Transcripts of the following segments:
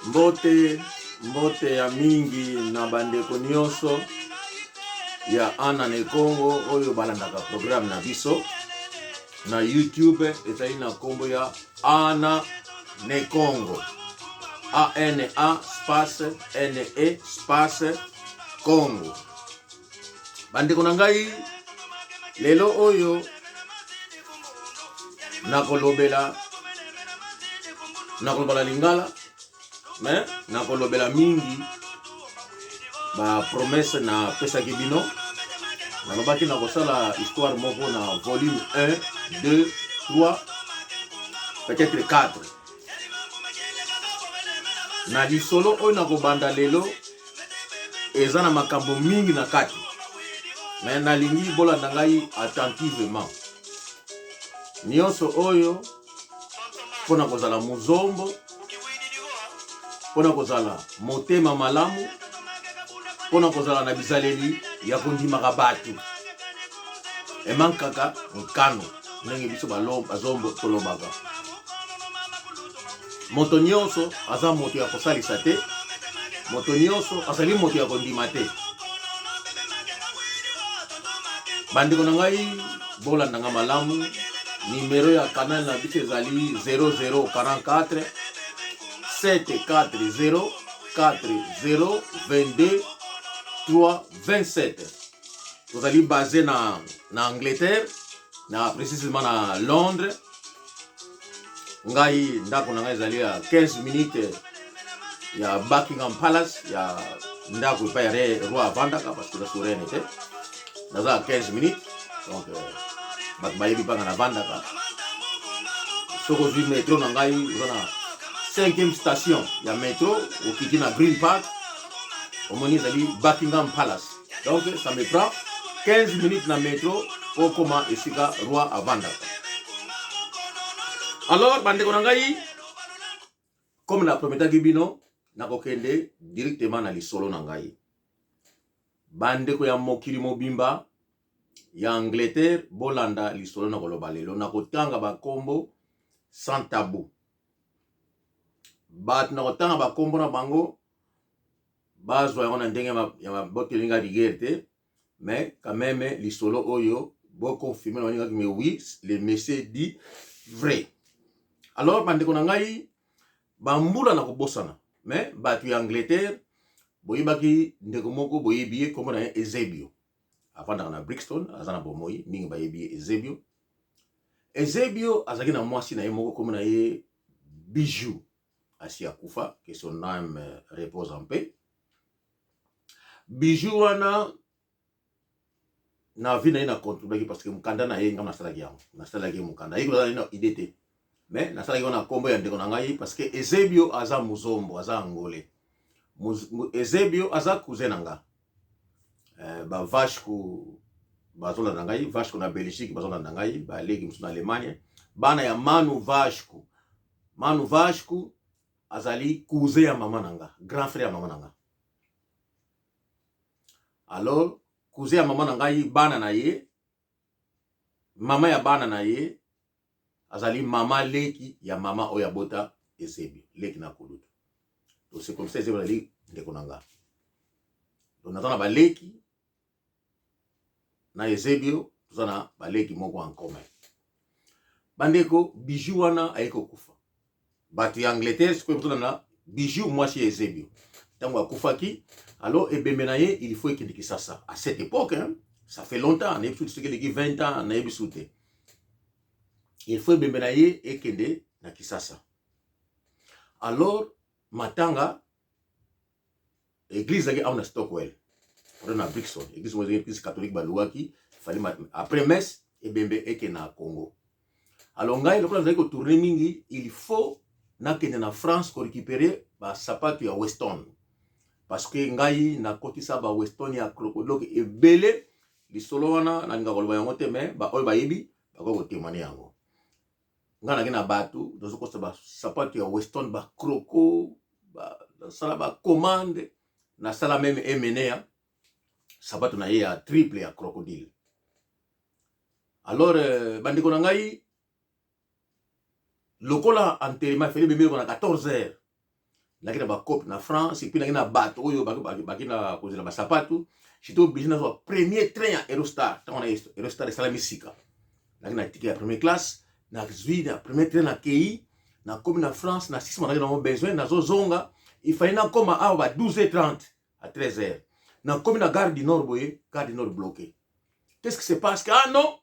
Mbote, mbote ya mingi na bandeko nyonso ya Ana ne Kongo oyo balandaka programme na biso na YouTube, ezali na nkombo ya Ana ne Kongo, A N A space N E space Kongo. Bandeko na ngai, lelo oyo nakolobela nakoloba na lingala me nakolobela mingi bapromese napesaki bino. Nalobaki nakosala histoire moko na volume 1, 2, 3, peut-être 4. Na lisolo oyo nakobanda lelo eza na makambo mingi na kati, me nalingi bolanda ngai attentivement nyonso oyo mpo na kozala mozombo, mpo na kozala motema malamu, mpo na kozala na bizaleli ya kondimaka bato emankaka nkano, ndenge biso bazombo tolobaka. Moto nyonso aza moto ya kosalisa te, moto nyonso azali moto ya kondima te. Bandeko na ngai, bolanda nga malamu. Nimero ya canal na biso ezali 0044 740 40 22 3 27. Tozali base na Angleterre, na précisément na Londres. Ngai ndako na ngai ezali ya 15 minutes ya Buckingham Palace, ya ndako epai ya roi avandaka, parce que eza sourene te. Naza ya 15 minutes, donc bato bayebi mpanga navandaka. Soki ozwi metro na ngai, oza na 5e station ya metro, okiti na Green Park, omoni ezali Buckingham Palace. Donc ça me prend 15 minutes na metro po okoma esika roi avandaka. Alors bandeko na ngai, comme na prometaki bino, nakokende directement na lisolo na ngai. Bandeko ya mokili mobimba ya Angleterre, bolanda lisolo na koloba lelo. Nakotanga bakombo sans tabou. Bato nakotanga bakombo na bango, bazwa yango na ndenge ya maboteli nga rigueur te, mais quand même lisolo oyo boconfirme na baningaki, mais oui, le monsieur dit vrai. Alors bandeko na ngai, bambula na kobosana, mais bato ya Angleterre boyebaki ndeko moko, boyebi ye, kombo na ye Ezebio, avandaka na Brixton, aza na bomoi, mingi bayebi ye Ezebio. Ezebio azalaki na mwasi na ye moko, kombo na ye Bijou, asi akufa, que son âme repose en paix. Bijou wana, na vie na ye na contribuaki, parce que mokanda na ye ngai nasalaki yango, nasalaki ye mokanda, ye kozala na idée te, mais nasalaki yango na nkombo ya ndeko na ngai, parce que Ezebio aza mozombo, aza angolais. Ezebio aza cousin na nga. Bavashku bazolanda ngai, Vashku na Belgique bazolanda ngai, baleki mosusu na Allemagne, bana ya Manu Vashku. Manu Vashku azali cousin ya mama na nga, grand frère ya mama na nga. Alors cousin ya mama na ngai, bana na ye, mama ya bana na ye azali mama leki ya mama oyo abota Ezebi, leki na kulutu. Donc c'est comme ça, Ezebi azali ndeko na nga. Donc naza na baleki na Ezebio, toza na baleki moko en commun. Bandeko, Bijou wana aye kokufa. Bato ya Angleterre sikoyo tozana na Bijou, mwasi ya Ezebio. Ntango akufaki, alors ebembe na ye il faut ekende Kisasa. À cette époque, hein, ça fait longtemps, nayebi soki soki eleki 20 ans, nayebi su te. Il faut ebembe na ye ekende na Kisasa. Alors matanga, église ezalaki awa na Stockwell, wana na Brixton, église moko ezalaki église catholique, baluwaki fali après messe ebembe ekende na Congo. Alors ngai lokola nazalaki kotourne mingi, il faut nakende na France korécupérer basapato ya Weston, parce que ngai nakotisa ba Weston ya crocodile ebele. Lisolo wana nalinga koloba yango te, mais baoyo bayebi bakoki kotémoigner yango. Ngai nake na bato, nazokosa basapato ya Weston, bacroco, nasala bacommande, nasala même Emenea sapato na ye ya triple ya crocodile. Alors bandeko na ngai, lokola enterrement efeli bembe na 14 heures, Naki na bacope na France, et puis naki na bato oyo baki na kozela basapatu. J'étais obligé nazwa premier train ya Eurostar. Ntango na Eurostar esalami sika, naki na ticket ya première classe, nazwi na premier train, nakei, nakomi na France na 6 mois. Naki nango besoin nazozonga, il fallait nakoma awa ba 12h30 à 13h. Nakomi na gare du Nord boye, gare du Nord bloqué. Qu'est-ce qui se passe? Ah non,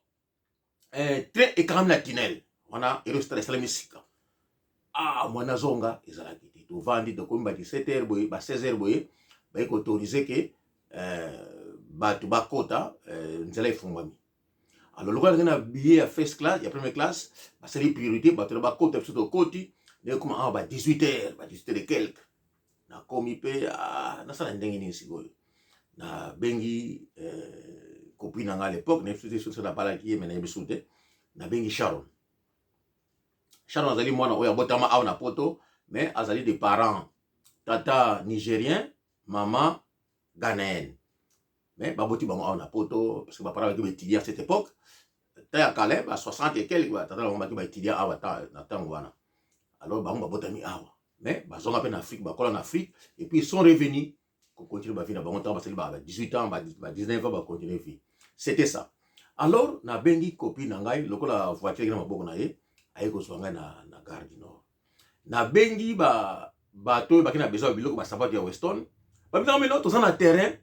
train ekangami na tunnel wana. Eurostar esalami sika. Ah, mwana zonga ezalaki te. Tovandi, tokomi ba 17 heures boye, ba 16 heures boye, bayi koautoriser ke bato bakota, nzela efungwami. Alors lokola ndenge na billet ya first class, ya première classe, basali priorité, bato na bakota, biso tokoti. Ndenge koma awa ba 18 heures, ba 18 heures et quelque, nakomi mpe. Ah, nasala ndenge nini sikoyo? Nabengi copine na nga à l'époque, nayebi te soki nabalaki ye, me nayebi su te. Nabengi Sharon. Sharon azali mwana oyo abotama awa na Poto, mais azali de parents, tata nigérien, mama ghanéenne, mais baboti bango awa na Poto, parce que baparents baki baétudiant à cette époque, ta ya kala, ba 60 et quelque. Batata bango baki baétudiant awa na ntango wana. Alors bango babotami awa, mais bazonga mpe na Afrique, bakola na Afrique, et puis ils sont revenus kocontinue bavie na bango. Ntango basali ba 18 ans, ba 19 ans, bacontinue vie. C'était ça. Alors nabengi copine na ngai, lokola voiture na maboko na ye, aye kozwa ngai na gare du Nord. Nabengi bato oyo baki na besoin ya biloko, basapato ya Weston. Babinaka mino, toza na terrain.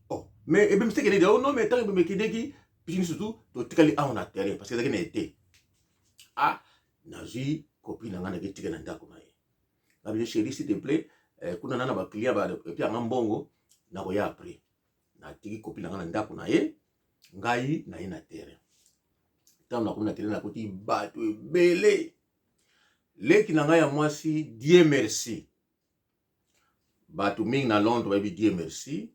Oh, mais ebemisi ekendeki. Oh non, mais ntango ebembi ekendeki, biso surtout totikali awa na terrain, parce que ezalaki na été. Ah, nazwi copine na ngai, naki tika na ndako na ye. Nabi: "Chéri, s'il te plaît, kuna na baclient et puis anga mbongo, nakoya après." Natiki copine na ngai na ndako na ye, ngai na ye na terrain. Ntango nakomi na terrain, nakuti bato ebele. Leki na ngai ya mwasi Dieu merci, bato mingi na Londres bayebi Dieu merci.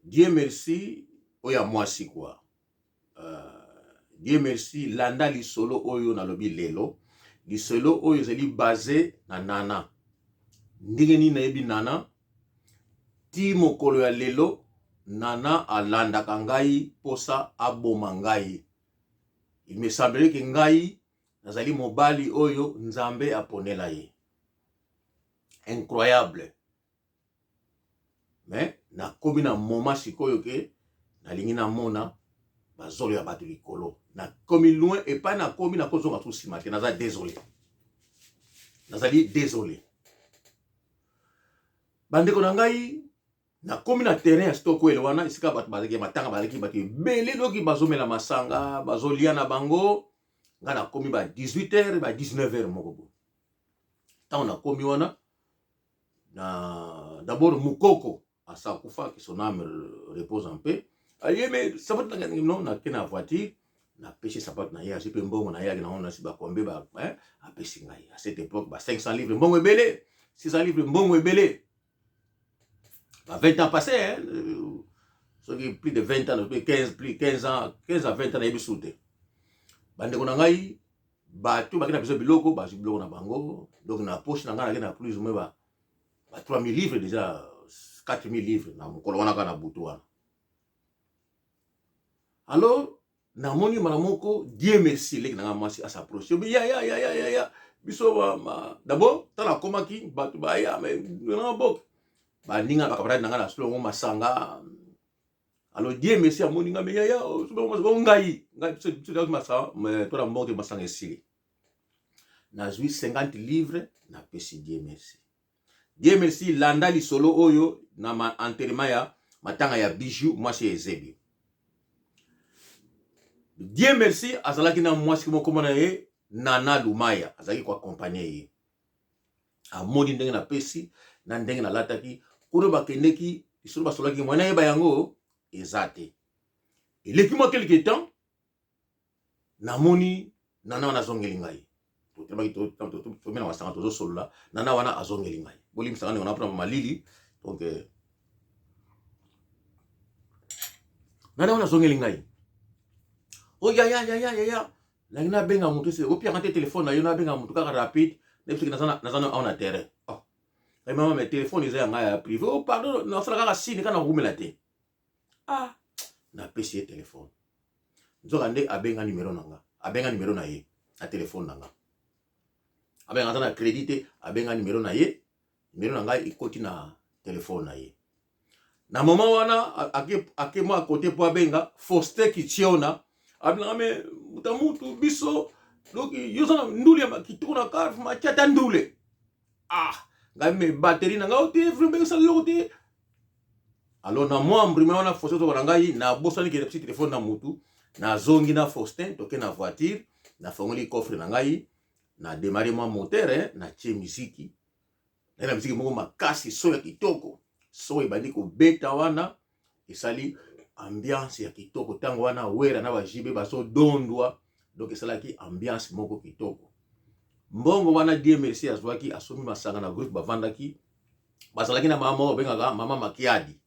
Dieu merci oyo ya mwasi kwa, Dieu merci, landa lisolo oyo nalobi lelo. Lisolo oyo ezali base na Nana. Ndenge nini nayebi Nana ti mokolo ya lelo? Nana alandaka ngai mposa aboma ngai. Il me semblerait ke ngai nazali mobali oyo Nzambe aponela ye. Incroyable. Mais nakomi na moment sikoyo ke nalingi namona bazolo ya bato likolo. Nakomi loin epai nakomi, nakozonga tu nsima te. Naza désolé, nazali désolé, bandeko na ngai. Nakomi na terrain ya Stockwell wana, esika bato bazalaki matanga, bazalaki bato ebele, loki bazomela masanga, bazolia na bango. Ngai nakomi ba 18 heures, ba 19 heures moko boye. Ntango nakomi wana na d'abord mokoko asa akufa, que son âme repose en paix, aye me sapato na ngai. Non, nake na voiture, napesi sapato na ye, azwi mpe mbongo na ye, ake nango nasi bakombe, apesi ngai. À cette époque, ba 500 livres mbongo ebele, 600 livres mbongo ebele, ba 20 ans passé, hein, soki plus de 20 ans, 15, plus 15 ans, 15 à 20 ans, nayebi su te. Bandeko na ngai, bato baki na biso biloko, bazwi biloko na bango. Donc na poche na ngai nake na plus ou moins ba 3000 livres déjà, 4000 livres na mokolo wana, kaka na butu wana. Alors namoni mbala moko Dieu merci, leki na ngai mwasi as'approche: "Ya, ya, ya, ya, ya, ya biso." D'abord tala, akomaki bato baya me nanga boke, baninga, bacamarade na ngai na solo yango masanga. Alors Dieu merci amoni ngai: "Me yaya ngai, ngai biso masanga to na mbongo te, masanga esili." Nazwi 50 livres, napesi Dieu merci. Dieu merci, landa lisolo oyo na ma enterrement ya matanga ya Bijou mwasi ya Ezebi. Dieu merci azalaki na mwasi moko na ye, Nana Lumaya, azalaki koaccompagner ye. Amoni ndenge napesi na ndenge nalataki kuna, bakendeki lisolo, basolaki mwana, yeba yango eza te. Eleki mwa quelque temps, namoni Nana wana azongeli ngai. Tomi na masanga, tozosolola. Nana wana azongeli ngai. Bolimbisanga ndenge wana mpona malili. Donc nana wana azongeli ngai: "O ya, ya, ya, ya, ya, ya, nangi nabenga motu ese opiaka te telefone na yo, nabenga motu kaka rapide, nayebi soki naza awa na terrain." "Oh mama, mais telefone eza ya ngai ya privé." "Oh pardon, nasala kaka sini kaka, nakumela te." Ah, napesi ye telefone. Nzoka nde abenga numero na nga, abenga numero na ye na telefone na nga. Abenga aza na crédit te, abenga numéro na ye, numéro na ngai ekoti na telefone na ye. Na moment wana ake, ake mwa kote mpo abenga Faustin Kitsiona, abinaka me muta mutu biso donc yo oza na ndule ya kitoko na car matia ata ndule. Ah, ngai me batterie na ngai te vraiment esala eloko te. Alors na mwa mbrime wana Faustin toba na ngai nabosani ke napesi telefone na mutu, nazongi na Faustin toke na voiture, nafongoli coffre na ngai, na démarrer mwa moteur, eh, natie miziki naye na miziki moko makasi, so ya kitoko, so ebandi kobeta wana, esali ambiance ya kitoko. Ntango wana Wera na ba JB bazodondwa, donc esalaki ambiance moko kitoko. Mbongo wana Dieu merci azwaki, asombi masanga na groupe bavandaki, bazalaki na mama moko babengaka mama Makiadi.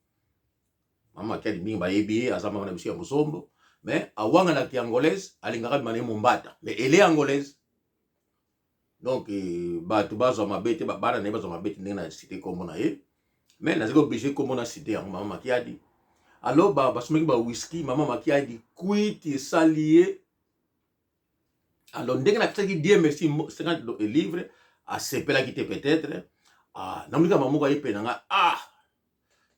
Mama Makiadi mingi bayebi ye, aza mama na biso ya Mozombo, mais awanganaki angolaise, alingaka bima na ye Mombata, mais elle est angolaise. Donc bato bazwa mabe te, bana na ye bazwa mabe te ndenge na cité kombo na ye, mais nazalaki obligé kombo na cité yango mama Makiadi. Alors basomaki ba whisky, mama Makiadi kwiti esali ye. Alors ndenge napesaki Dieu merci 50 livre, asepelaki te peut-être. Ah, namoni kaka moko aye pene na nga, ah,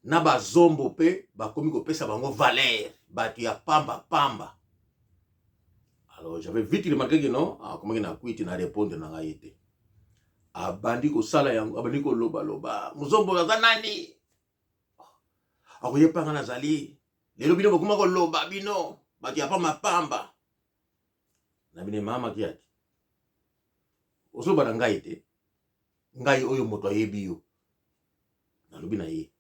na bazombo mpe bakomi kopesa bango valeur, bato ya pamba pamba. Alors j'avais vite remarqué que non, akomaki na kwiti, na répondre na ngai te. Abandi kosala yango, abandi kolobaloba, mozombo aza nani, akoyeba nga nazali lelo, bino bokoma koloba, bino bato ya pamba pamba. Na bino mama Kiadi, ozoloba na ngai te, ngai oyo moto ayebi yo. Nalobi na ye,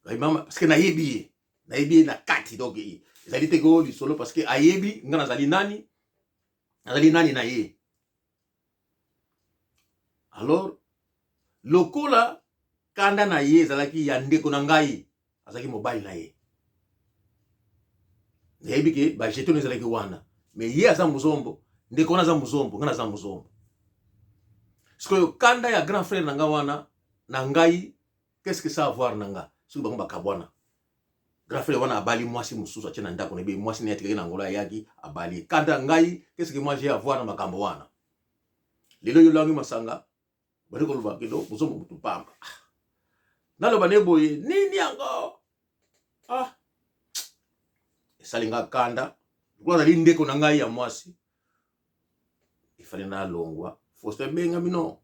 ngai mama, parce que nayebi ye, nayebi ye na kati, donc ezali te ko lisolo, parce que ayebi nga nazali nani, nazali nani na ye. Alors lokola kanda na ye ezalaki ya ndeko na ngai, azalaki mobali na ye, nayebi ke bajeton ezalaki wana, mais ye aza mozombo, ndeko wana aza mozombo, ngai naza mozombo. Sikoyo kanda ya grand frère na nga wana na ngai, qu'est-ce que ça a voir na nga? Soki bango bakabwana, grand frère wana abali mwasi mosusu, atie na ndako na ye, mwasi na ye atikaki na Angola, ayaki abali. Kanda ngai, qu'est-ce que moi j'ai à voir na makambo wana? Lelo yo langi masanga, bali koloba kendo bozombo mutu pamba. Naloba ne boye nini yango? Ah, esali nga kanda lokola azali ndeko na ngai ya mwasi, efale nalongwa. Faustin benga bino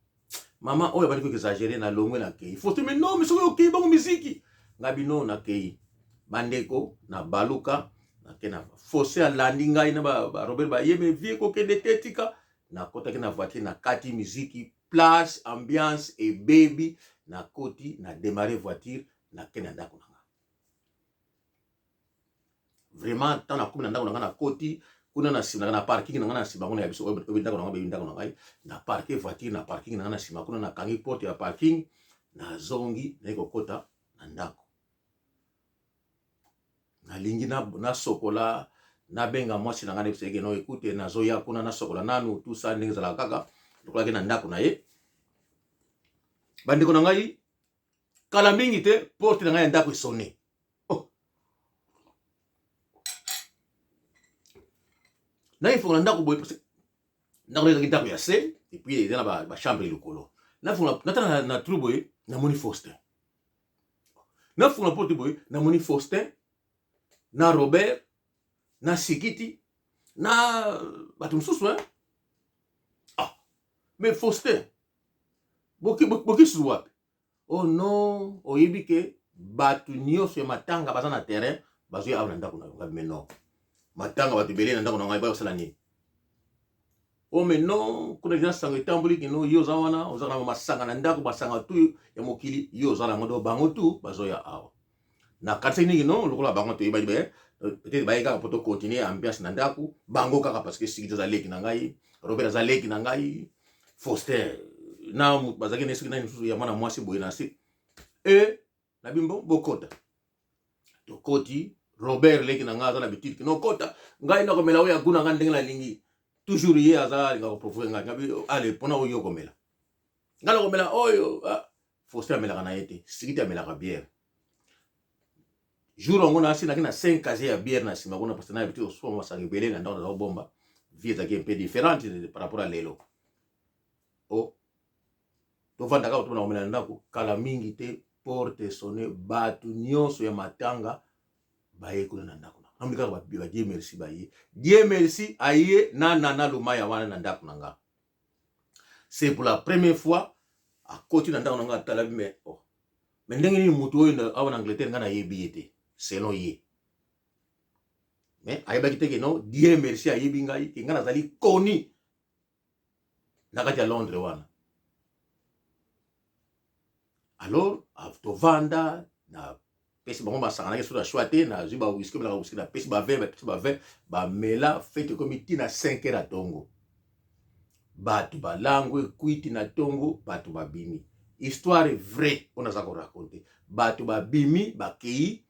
mama oyo abandi koexagere, nalongwe nakei. Faustin mais non, mais soki okei bango miziki ngai bino nakei, bandeko na baluka nake na Faustin alandi ngai na ba Robert baye, mais vie kokende te, tika. Nakotaki na voiture, nakati miziki, place ambiance ebebi, nakoti na démarrer voiture, nake na ndako na nga. Vraiment ntango nakomi na ndako na nga, nakoti kuna na nsima na parking na nga na nsima kuna ya biso oyo ndako na nga, bebi ndako na ngai, na parke voiture na parking na nga na nsima kuna, nakangi porte ya parking, nazongi, naye kokota na ndako, nalingi nasokola, nabenga mwasi na ngai, nayebisa ye no ekute nazoya kuna, nasokola nanu tout ça, ndenge ezalaka kaka lokolaki na ndako na ye. Bandeko na ngai, kala mingi te porte na ngai ya ndako esone. Oh. Nayefongola ndako boye, ndako ezalaki ndako ya se, et puis eza na bachambre likolo. Nafongola, natala na trou boye, namoni Faustin. Nafungola porte boye, namoni Faustin na Robert na Sikiti na bato mosusu, hein? Ah, mais Faustin, bokisusu wapi? Oh non, oyebi ke bato nyonso ya matanga baza na terrain, bazoya awa na ndako na yo. Ngai mais non, matanga bato ebele na ndako na ngai, bakosala nini? Oh mais non, kuna eza sango etamboli kino yo oza wana, oza na masanga na ndako, masanga tu ya mokili yo oza nango, do bango tu bazoya awa. Nakanisaki nini no lokola bango toyebani be, peut-être baye kaka po tocontinue ambiance na ndako bango kaka, parce que Sikiti aza leki na ngai, Robert aza leki na ngai, Faustin na moto bazalaki na soki nani mosusu ya mwana mwasi boye na se e na bimbo. Bokota, tokoti. Robert leki na ngai aza na bitike, nokota ngai nakomela oyo aguna ngai ndenge nalingi. Toujours ye aza alinga koprovoke ngai, ngabi ale mpona oyo okomela, ngai nakomela oyo. Ah, Faustin amelaka na ye te, Sikiti amelaka bière. Jour yango nasi naki na 5 casier ya bière na nsima kuna, parce que na habitude kosomba masanga ebele na ndako, naza kobomba. Vie ezalaki un peu différente par rapport à lelo. O oh, tovanda kaka tobona komela na ndako kala mingi te, porte sonne, bato nyonso ya matanga baye kuna na ndako na namoni kaka ba Dieu merci baye. Dieu merci aye na Nana Lumaya wana na ndako na nga. C'est pour la première fois akoti na ndako na nga, atala mais oh, mais ndenge nini moto oyo awa na Angleterre nga nayebi ye te, selon ye. Mais ayebaki te ke non, Dieu merci ayebi ngai, ke ngai nazali koni na kati ya Londres wana. Alors tovanda, na pesi bango masanga, naki soki na choix te, nazwi ba whisky, melaka whisky, napesi ba vin, bapesi ba vin, bamela. Fête ekomi ntina 5 heures ya tongo, bato balangwe kwiti na tongo, bato babimi. Histoire vrai oyo naza koraconter, bato babimi, bakei,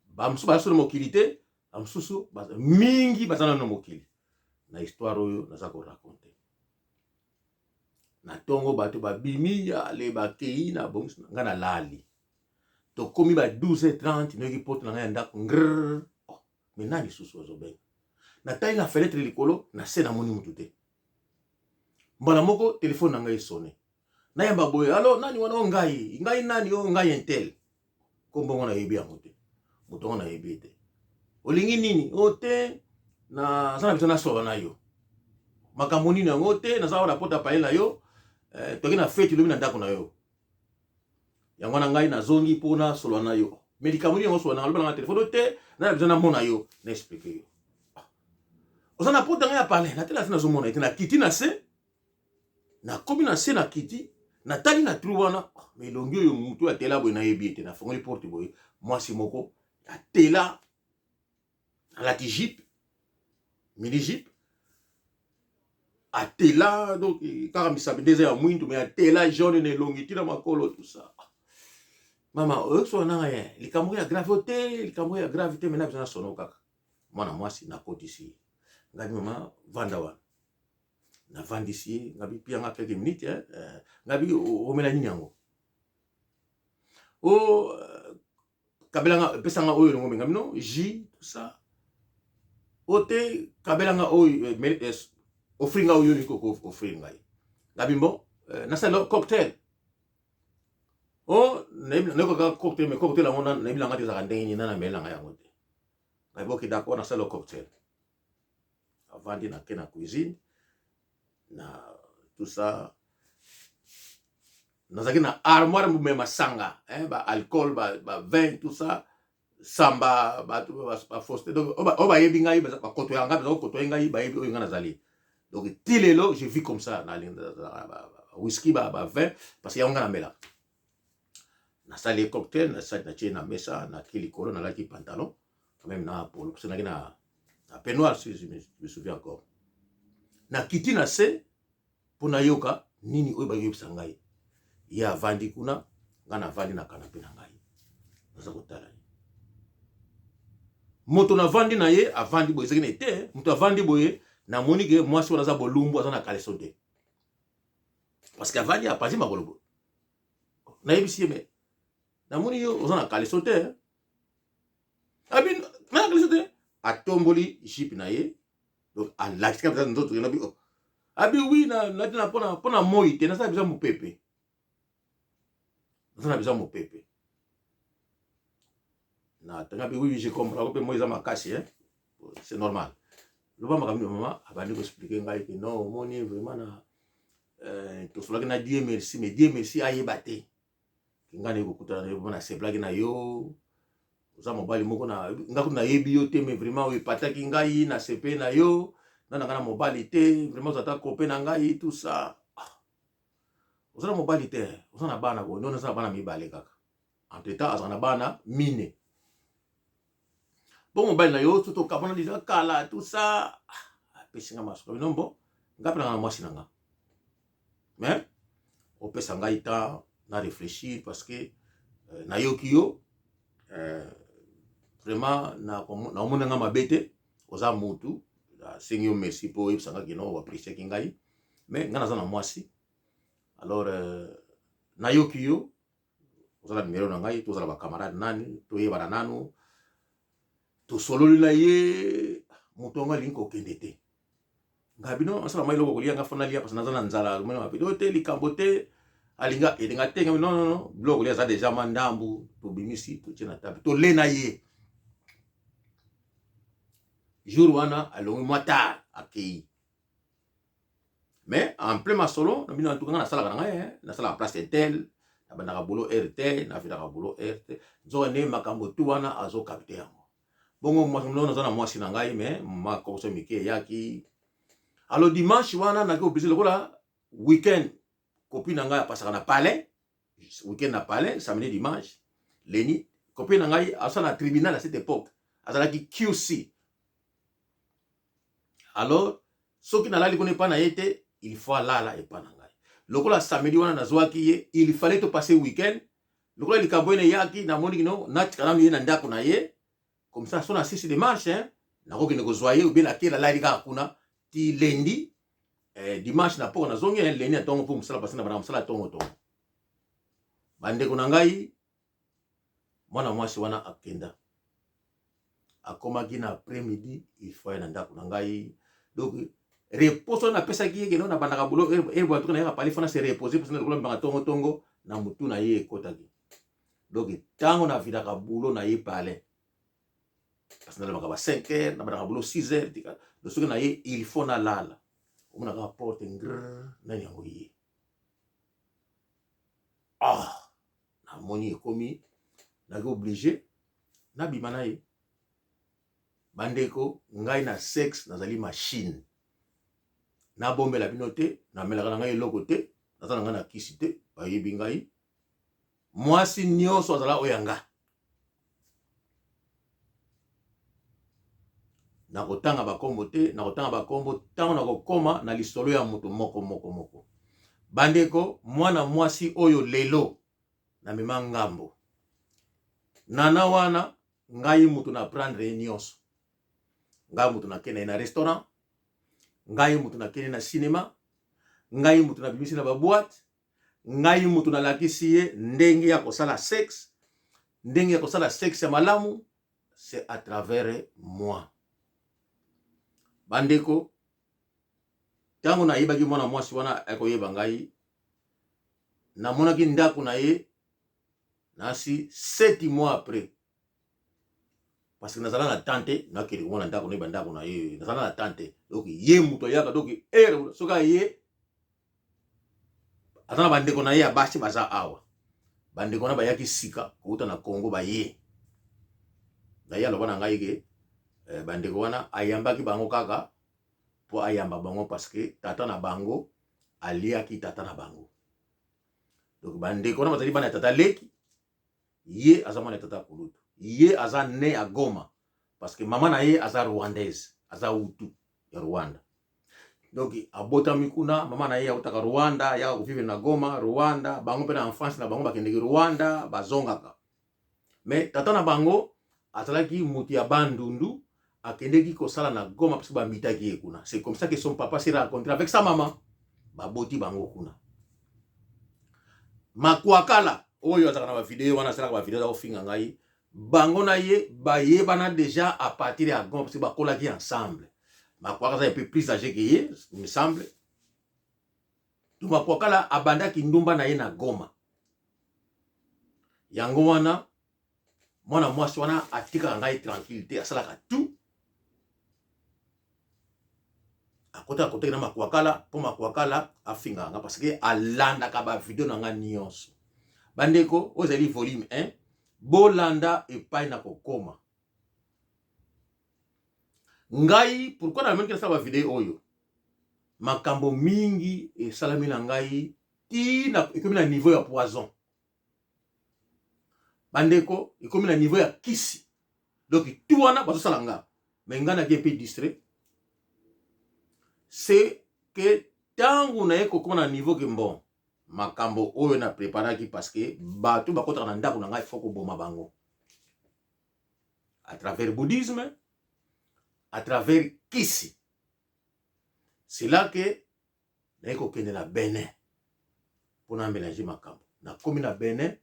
bamosusu baza so na mokili te, bamosusu mingi baza nano na mokili. Na histoire oyo naza koraconter, na ntongo bato babimi, ale bakei na bongisi, nga nalali. Tokomi ba 12h30, nayoki porte na ngai ya ndako ngrr. Oh, mais nani lisusu azobenga? Natali na fenêtre likolo, na se namoni mutu te. Mbala moko telefone na ngai esonner, nayamba boye: "Allô, nani wana?" "O ngai, ngai nani?" "O ngai un tel." Kombongo nayebi yango te, moto yango nayebi ye te. "Olingi nini?" "O te, naza na biso, nasolola na yo makambo nini yango te. Naza wana pota pale na yo, toki na feti lobi na ndako na yo, yango wana ngai nazongi mpo nasolola na yo." "Mais likambo nini yango solola na? Loba nanga telefone te, na biso namona yo, na expliquer yo." "Oza na porte ngai ya palais." Natela te, nazomona ete nakiti na se, nakomi na se, nakiti, natali na trou wana, mais elongi oyo, mutu atela boye, nayebi ete nafongoli porte boye, mwasi moko atela, alati jupe, mini jupe, atela donc kaka misapi nde eza ya mwindu, mais atela jaune na elongi ntina makolo, tout ça. "Mama, oyoki nanga ye likambo ya grave te, likambo ya grave te, mais na biso na sono kaka." Mwana mwasi, nakotisi ye, ngabi: "Mama, vanda wana." Navandisi ye, ngabi: "Pianga quelques minutes." Eh, ngabi: "Omela nini yango?" "O kabelanga, epesanga oyo elongo." Ngabi: "Non, jus, tout ça." "O te, kabelanga oyo, offrir nga oyo olingi offrir ngai." Ngabi: "Bon, nasala cocktail." "O nayokaka cocktail, mais cocktail yango nayebi nanga te ezalaka ndenge nini, nana amelanga yango te." Ngabi: "Ok, d'accord, nasala cocktail." Avandi, nake na cuisine na tout ça, nazalaki na armoire mobima masanga, ba alcool, ba vin, tout ça, samba bato bafoste. Donc oyo bayebi ngai, bakotoya ngai, baza kokotoya ngai, bayebi oyo ngai nazali. Donc ti lelo je vis comme ça, na whisky, ba vin, parce que yango ngai namelaka. Nasali cocktail, nasali, natie na mesa, naki likolo, nalaki pantalon quand même na polo, parce que naki na peignoir, si je me souviens encore. Nakiti na se mpo nayoka nini oyo bayoyebisa ngai. Ye avandi kuna, ngai navandi na canapé na ngai, naza kotala ye. Moto navandi na ye avandi boye, ezaki na ete moto avandi boye, namoni ke mwasi wana aza bolumbu, aza na caleçon te, parce que avandi apanzi makolo boye. Nayebisi ye: "Mais namoni yo oza na caleçon te." Abi: "Na caleçon te." Atomboli jupe na ye, donc alakisika mpenza nzoto. Nabi: "Oh." Abi: "Oui, nati na mpona moi te, nasala biza mopepe, naza na biza mopepe." Na bi: "Oui, je comprends mpe, moi eza makasi, hein, c'est normal." Loba makambo, mama. Abandi koexpliquer ngai ke non, omoni vraiment na tosolaki na Dieu merci, mais Dieu merci ayeba te ke ngai naye kokutana na yo, naseplaki na yo, oza mobali moko na nga kutu nayebi yo te, mais vraiment oyo epataki ngai, nasepe na yo, nga na ngai na mobali te, vraiment oza ta copain na ngai, tout ça. Ah. "Oza na mobali te, oza na bana boye?" "Non, naza na bana mibale kaka." Entre temps azala na bana mine. "Bon, mobali na yo so tokabwana déjà kala, tout ça." Ah, apesi nga masuka bino. Bon, nga mpe nanga na mwasi na nga, mais opesa ngai temps na réfléchir, parce que nayoki yo, vraiment naomona nga mabe te, oza mutu, nasengi yo merci mpo oyebisa nga kino oappréciaki ngai, mais ngai naza na mwasi. Alors nayoki yo, oza na numero na ngai, tozala bacamarade nani, toyebana nanu. Tosololi na ye, moto yango alingi kokende te. Nga bino asala mai eloko kolia nga fo nalia parce naza na nzala mona mabe oyo te likambo te alinga elinga te nga non non non biloko kolia eza deja mwa ndambu tobimisi totie na table tole na ye jour wana alongwi mwa tard akei mais en plein masolo na bino antuka nga nasalaka na ngai nasalaka place intel nabandaka boulot heure te nafitaka boulot heure te nzoka nde makambo tu wana azokapte yango bongo mwasi naza na mwasi na ngai mais makoso mike eyaki alors dimanche wana naki oblige lokola weekend copine na ngai apasaka na palais weekend na palais samedi dimanche leni copine na ngai asala na tribunal à cette époque azalaki QC alors soki nalali kuna epa na ye te il faut alala epa na ngai lokola samedi wana nazwaki ye il fallait to passer weekend lokola likambo ene eyaki namoni kino natika nanu ye na ndako na ye comme ça so na sisi de marche hein, nakokende kozwa ye obie nake nalali kaka kuna ti lundi dimanche na poko nazongi lundi na ntongo mpo mosala pasi na bana mosala ntongo ntongo bandeko na ngai mwana mwasi wana akenda akomaki na après midi il faut ye na ndako na ngai donc repose wana napesaki ye keno nabandaka boulot heure boye nayaka pali fana se reposer parce lokola mbanga ntongo ntongo na mutu na ye ekotaki donc ntango navidaka boulot na ye palais parce nalobaka ba 5 heures nabandaka boulot 6 heures tika donc soki na ye il faut nalala omonaka porte ngr nani yango ye ah namoni ekomi naki obligé nabima na ye bandeko ngai na sexe nazali machine nabombela bino te namelaka na ngai eloko te naza na ngai na kisi te bayebi ngai mwasi nyonso azala oyo ya nga nakotanga bakombo te nakotanga bakombo ntango nakokoma na lisolo ya moto moko moko moko bandeko mwana mwasi oyo lelo namema ngambo nana wana ngai moto na prendre ye nyonso ngai moto nakende na restaurant ngai moto nakende na cinéma ngai moto nabimisi na baboîte ngai moto nalakisi ye ndenge ya kosala sexe ndenge ya kosala sexe ya malamu c'est à travers moi bandeko ntango nayebaki mwana mwasi wana akoyeba ngai namonaki ndako na ye nasi 7 mois après parce que nazala na temps te nakende komona ndako nayeba ndako na ye nazala na temps te donc ye moto ayaka donc heure soki aye aza na bandeko na ye ya basi baza awa bandeko na bayaki sika kouta na Congo baye na ye aloba na ngai ke bandeko wana ayambaki bango kaka mpo ayamba bango parce que tata na bango aliaki tata na bango donc bandeko wana bazali bana ya tata leki ye aza mwana ya tata kulutu ye aza né ya Goma parce que mama na ye aza rwandaise aza hutu ya Rwanda donc abotami kuna mama na ye autaka Rwanda ayaka kovivre na Goma Rwanda bango mpe na enfance na bango bakendeki Rwanda bazongaka mais tata na bango azalaki motu ya Bandundu akendeki kosala na Goma parce que bamitaki ye kuna c'est comme ça que son papa s'est rencontré avec sa maman baboti bango kuna makwakala oyo azalaka na bavideo wana asalaka bavideo aza kofinga ngai bango na ye bayebana déjà à partir ya Goma parce que bakolaki ensemble makwakala aza un peu plus âgé que ye il me semble donc makwakala abandaki ndumba na ye na Goma yango wana mwana mwasi wana atikaka ngai tranquille te asalaka tout akotaka kotaki na makwakala mpo makwakala afingaka nga parce que alandaka bavideo na nga nyonso bandeko oyo ezali volume 1 bolanda epai na kokoma ngai pourquoi na nasala bavideo oyo makambo mingi esalami na ngai ti ekomi na niveau ya poison bandeko ekomi na niveau ya kisi donc tu wana bazosala nga mais ngai naki mpe distrait c'est que ntango naye kokoma na niveau ke bon makambo oyo na préparaki parce que bato bakotaka na ndako na ngai faut koboma bango à travers bouddhisme à travers kisi c'est là que naye kokende na Benin mpona mélanger makambo nakomi na Benin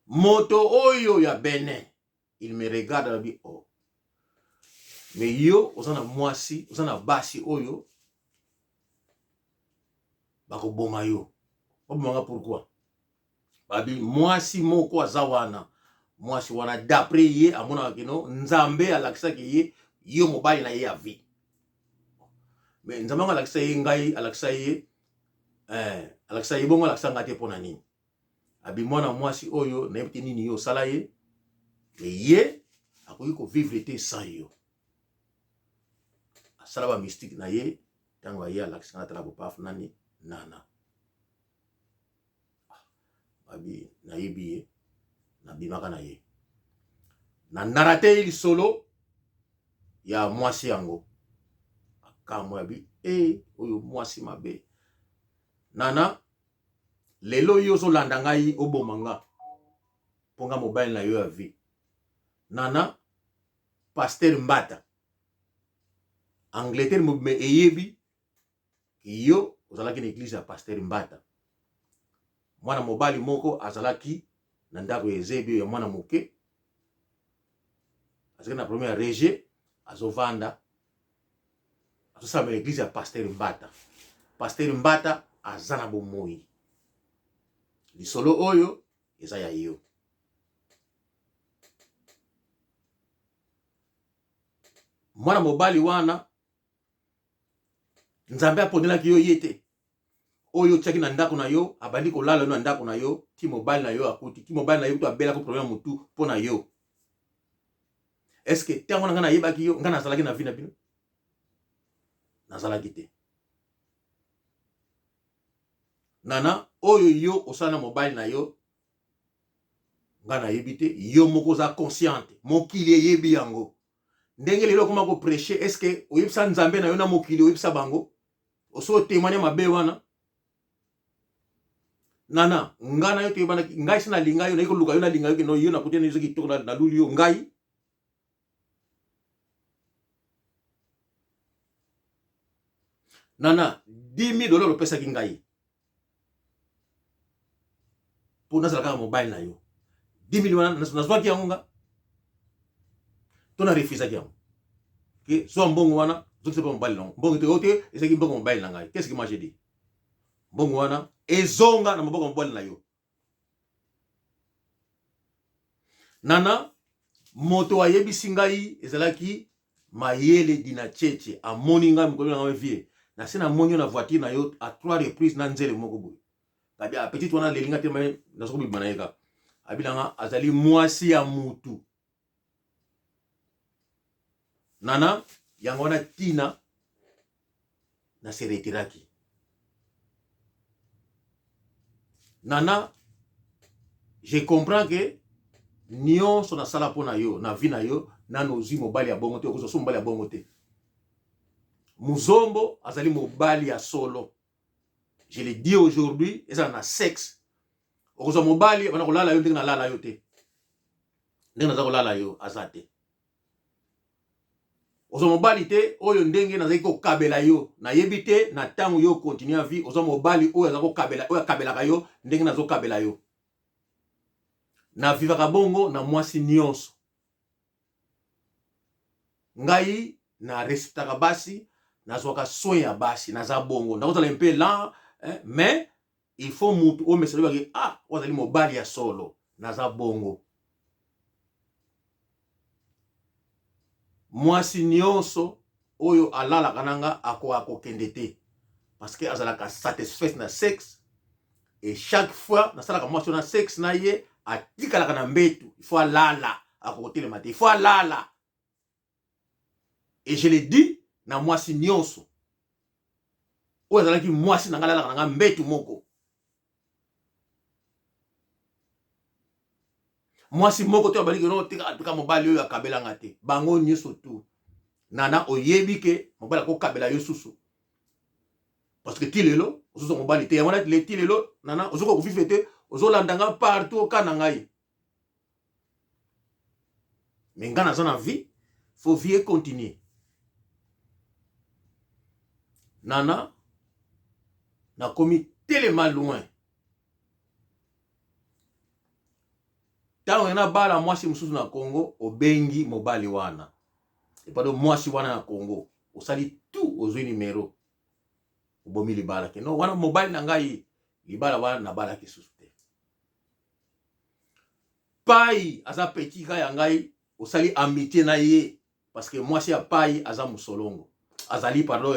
moto oyo ya Benin il me regarde alobi oh mais yo oza na mwasi oza na basi oyo Bakoboma yo. Baboma nga pourquoi? Babi mwasi moko aza wana. Mwasi wana d'après ye amonaka kino Nzambe alakisaki ye yo mobali na ye ya vie. Mais Nzambe yango alakisa ye ngai, alakisa ye eh, alakisa ye bongo alakisa ngai te mpo na nini? Abi mwana mwasi oyo nayebi te nini yo osala ye, mais ye akoki kovivre te sans yo. Asala ba mystique na ye ntango aye alakisa ngai natala bopaf nani nana. Abi nayebi ye, nabimaka na ye, na narate ye lisolo ya mwasi yango. Akamwe abi e oyo mwasi mabe nana. Lelo yo ozolanda ngai oboma nga mpo nga mobali na yo ya vie. Nana, Pasteur Mbata, Angleterre mobima eyebi yo ozalaki na eglise ya Pasteur Mbata. Mwana mobali moko azalaki na ndako ya Ezebi ya mwana moke, azalaki na problème ya rejet, azovanda azosala na eglise ya Pasteur Mbata. Pasteur Mbata aza na bomoi. Lisolo oyo eza ya yo. Mwana mobali wana Nzambe aponelaki yo ye te. Oyo otiaki na ndako na yo, abandi kolala yo na ndako na yo, ti mobali na yo akuti, ti mobali na yo kutu abelaki problème ya mutu mpo na yo. Est-ce que ntango na ngai nayebaki yo, ngai nazalaki na vie na bino? Nazalaki te. Nana, oyo yo osala na mobali na yo, ngai nayebi te, yo moko oza consciente, mokili eyebi yango. Ndenge lelo okoma ko prêcher, est-ce que oyebisa Nzambe na yo na mokili, oyebisa bango? Oso témoigner mabe wana? Nana, ngai na yo toyebanaki, ngai si nalinga yo, nayi koluka yo, nalinga yo kino yo nakuti na yo kitoko, naluli yo ngai. Nana, 10 000 $ opesaki ngai mpo nazala kaka mobali na yo. 10 000 wana nazwaki yango nga to na refusaki yango ke zwa mbongo wana zongisa mpe mobali nango mbongo te oyo te ezalaki mbongo mobali na ngai. Qu'est-ce que moi j'ai dit? Mbongo wana ezonga na maboko ya mobali na yo. Nana, moto ayebisi ngai ezalaki Mayele Dina Cheche. Amoni ngai mokolo na ngai vie nase namoni yo na voiture na yo à trois reprises na nzele moko boye. Abi a petite wana aleli nga te, me nazo kobima na ye kaka. Abi nanga azali mwasi ya mutu. Nana, yango wana tina na se retiraki. Nana, je comprends que nyonso nasala mpo na yo na vie na yo, nano ozwi mobali ya bongo te, okozwa so mobali ya bongo te. Muzombo azali mobali ya solo, je le dis aujourd'hui. Ezala na sexe, okozwa mobali abanda kolala yo ndenge nalala yo te, ndenge naza kolala yo aza te. Ozwa mobali te oyo ndenge nazali kokabela yo, nayebi te na ntango yo continue ya vie, ozwa mobali oyo aza kokabela, oyo akabelaka yo ndenge nazokabela yo. Navivaka bongo na mwasi nyonso. Ngai na respectaka basi, nazwaka soin ya basi, naza bongo. Nakozala mpe lent, mais il faut mutu oyo mesala oyebaki ah, oyo azali mobali ya solo. Naza bongo. Mwasi nyonso oyo alalaka na nga akoka kokende te, parce que azalaka satisfait na sexe. Et chaque fois nasalaka mwasi oyo na sexe na ye, atikalaka na mbetu, il faut alala, akokotelema te, il faut alala. Et je le dis na mwasi nyonso oyo azalaki mwasi na ngai, alalaka na ngai mbetu moko. Mwasi moko te abaliki no tika tika mobali oyo akabelanga te, bango nyonso tu. Nana, oyebi ke mobali akokabela yo susu, parce que ti lelo ozozwa mobali te. Yango wana ti lelo, Nana, ozokoka kovivre te, ozolanda nga partout, okana ngai. Mais nga naza na vie, faut vie continue. Nana, nakomi telema loin. Ntango na bala mwasi mosusu na Congo, obengi mobali wana epado mwasi wana na Congo, osali tout, ozwi numero. Obomi libala ke non, wana mobali na ngai, libala wana nabalaki susu te. Pai aza petit ka ya ngai, osali amitié na ye parce que mwasi ya pai aza musolongo, azali pardon,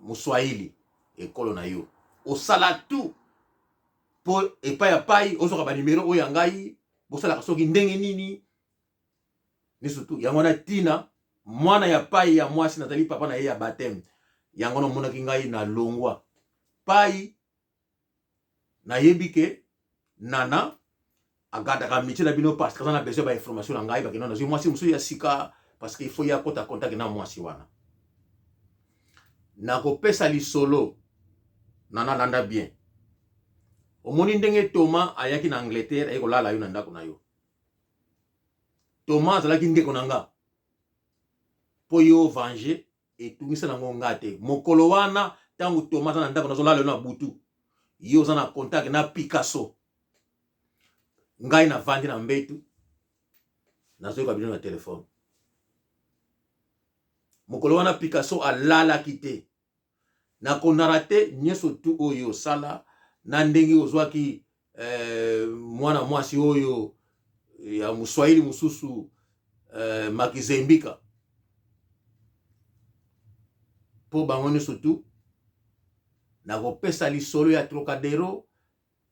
muswahili, ekolo na yo. Osala tout po epai ya pai ozwaka ba numero oyo ya ngai, bosalaka soki ndenge nini nyonso tu. Yango wana tina mwana ya pai ya mwasi nazali papa na ye ya baptême. Yango wana omonaki ngai na longwa pai, nayebi ke nana agadaka amitié na bino parce que aza na besoin ba information na ngai, bakenda nazwi mwasi mosusu ya sika parce que il faut ye akota contact na mwasi wana. Nakopesa lisolo nana, landa bien. Omoni ndenge Thomas ayaki na Angleterre, aye kolala yo na ndako na yo. Thomas azalaki ndeko na nga mpo yo venger etungisa nango nga te. Mokolo wana ntango Thomas aza na ndako nazolala yo na butu, yo oza na contact na Picasso, ngai navandi na mbetu nazoyoka bino na telefone. Mokolo wana Picasso alalaki te. Nakonara te nyonso tu oyo osala na ndenge ozwaki mwana mwasi oyo ya moswahili mosusu, Makizembika, mpo bango nyonso tu nakopesa lisolo ya Trocadero.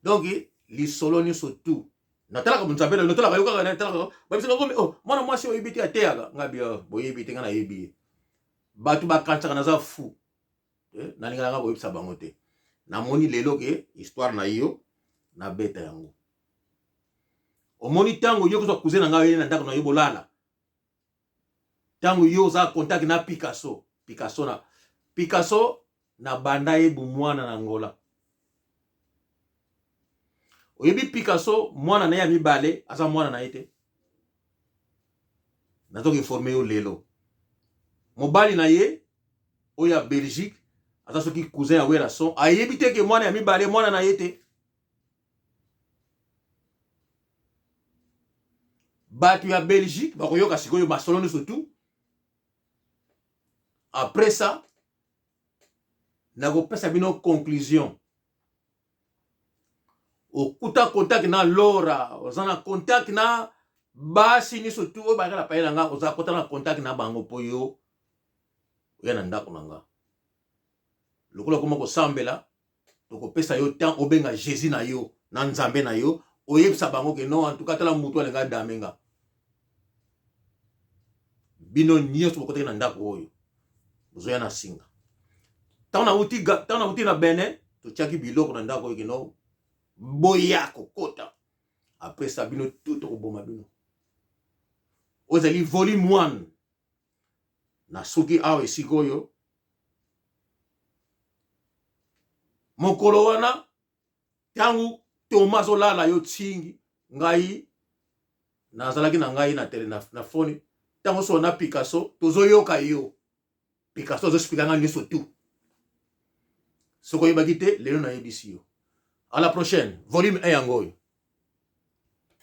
Donc lisolo nyonso tu natalaka Nzambe, natalaka yo kaka, natalaka babisaka komi, oh, mwana mwasi oyebi te ateyaka ngai bia, boyebi te ngai nayebi ye. Bato bakanisaka naza fou, nalingaka nga koyebisa bango te. Namoni lelo ke histoire na yo nabeta yango. Omoni ntango yo kozwa cousin na ngai oye na ndako na yo bolala, ntango yo oza contact na Picasso. Picasso na Picasso na banda ye bumwana na Angola. Oyebi Picasso mwana na ye ya mibale aza mwana na ye te. Nazoki informe yo lelo, mobali na ye oyo ya Belgique aza soki cousin ya Werrason, ayebi te ke mwana ya mibale mwana na ye te. Bato ya Belgique bakoyoka sikoyo masolo nyonso tu. Après ça nakopesa bino conclusion. Okuta contact na Laura, oza na contact na basi nyonso tu oyo bayaka na paye na nga, oza kota na contact na bango mpo yo oya na ndako na nga. Lokola okoma kosambela, tokopesa yo temps obenga Jésus na yo na Nzambe na yo, oyebisa bango ke non, en tout cas tala mutu alinga dame nga. Bino nyonso bokotaki na ndako oyo bozoya na singa. Ntango nauti na Benin, totiaki biloko na ndako oyo kino boya kokota. Après ça bino tout tokoboma bino. Oyo ezali volume 1. Na soki awa esika oyo mokolo wana ntango Thomas azolala yo ntingi, ngai nazalaki na ngai na tele na foni, ntango so na Picasso tozoyoka yo. Picasso azoexplika ngai nyonso tu. Soki oyebaki te, lelo nayebisi yo. À la prochaine. Volume 1 yango oyo.